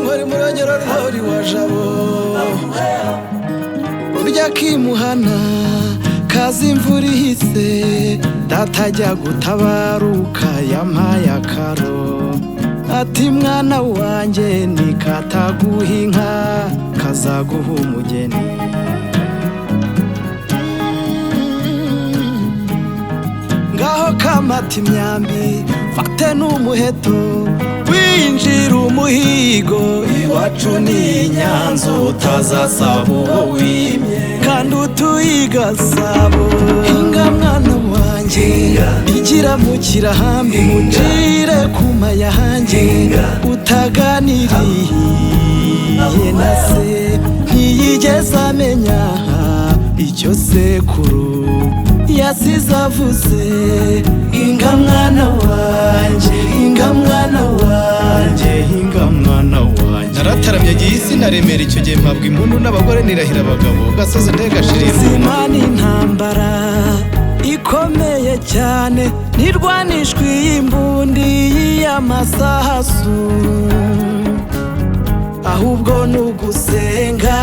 Murongero murongero ntori wa Jabo, burya kimuhana kaza imvura ihise. Data ajya gutabaruka yampaye akaro, ati: "Mwana wanjye, nikataguha inka kazaguha umugeni." Ngaho kamata imyambi, fate n'umuheto, winjira umuhigo. Iwacu ni Nyanza, utazasaba uwo wimye kandi utuye i Gasabo. Hinga mwana wanjye, igira mu kirahambi, mucire ku mayange. Utaganiriye na se ntiyigeze amenya icyo sekuru yasize avuze. Hinga mwana wanjye, hinga mwana wanjye, hinga mwana wanjye. Narataramye agiye isi na Remera, icyo gihe mpabwa impundu n'abagore, nirahira abagabo gasozi ndegashirira. Ubuzima ni intambara ikomeye cyane, ntirwanishwa iy'imbundi y'amasahasu, ahubwo ni ugusenga,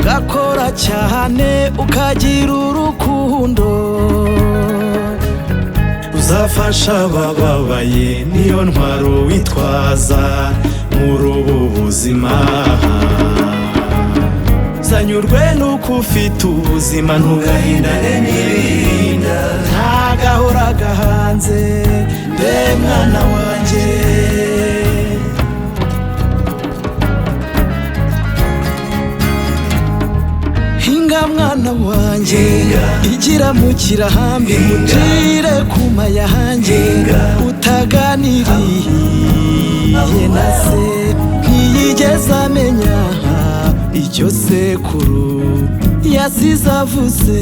ugakora cyane, ukagira urukundo. Uzafasha abababaye, niyo ntwaro witwaza muri ubu buzima. Zanyurwe nuko ufite ubuzima, ntugahindane n'ibihinda. Ntagahora gahanze, mbe mwana wanjye. Hinga mwana wanjye, igira mu kirahambi, mucire ku mayange. Utaganiriye na se ntiyigeze amenya icyo sekuru yasize avuze.